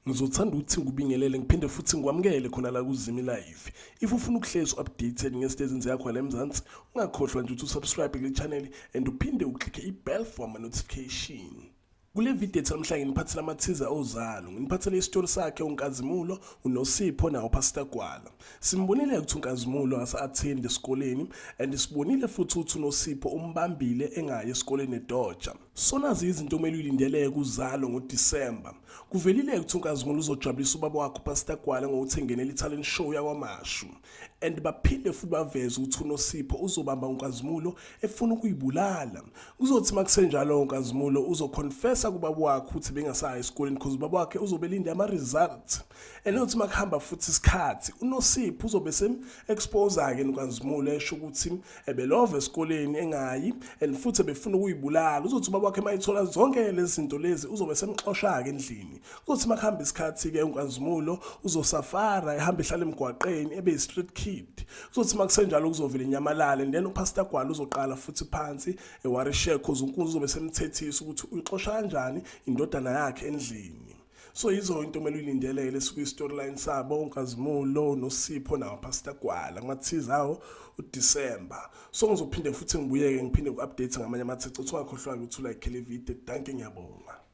Ngizothanda ukuthi ngikubingelele ngiphinde futhi ngikwamukele khona la kuZimi Live. If ufuna ukuhlezi updated ngezinto ezenzeka khona la eMzansi, ungakhohlwa nje ukuthi usubscribe kule channel and uphinde uklikhe i-bell for ama-notification. Kule video ethu namhlanje nginiphathela amathiza ozalo, nginiphathele isitori sakhe uNkazimulo, uNosipho nawo Pastor Gwala. Simbonile ukuthi uNkazimulo akasa-attend esikoleni and sibonile futhi ukuthi uNosipho umbambile engayi esikoleni eDoja. So nazi izinto okumele uyilindeleke kuzalo ngoDisemba. Kuvelile ukuthi uNkazimulo uzojabulisa ubaba wakhe uPastor Gwala ngokuthi engenele i-talent show yakwaMashu. And baphinde futhi baveze ukuthi uNosipho uzobamba uNkazimulo efuna ukuyibulala. Kuzothi makusenjalo uNkazimulo uzoconfessa kubaba wakhe ukuthi bengasayi esikoleni because ubaba wakhe uzobe elinde ama-results. And uthi makuhamba futhi isikhathi uNosipho uzobe sem-expose-ke uNkazimulo esho ukuthi ebelova esikoleni engayi and futhi ebefuna ukuyibulala. Uzothi ubaba wakhe mayithola zonke lezi zinto lezi uzobe semxosha-ke endlini. Kuzothi makuhamba isikhathi-ke uNkazimulo uzosafara ehambe ehlala emgwaqeni ebe yi-street kid. Kuzothi makusenjalo kuzovela inyamalala and then uPastor Gwala uzoqala futhi phansi ewarishe cause uNkunzi uzobe semthethisa ukuthi uyixosha kanjani indodana yakhe endlini. So yizo into okumele uyilindelele esikwi-storyline sabo uNkazimulo noSipho nawo Pastor Gwala kumathiza awo uDecember. So ngizophinde futhi ngibuyeke ngiphinde ku-update ngamanye amathiza. Uthi ungakhohlwa ukuthi ulike le video. Dankie, ngiyabonga.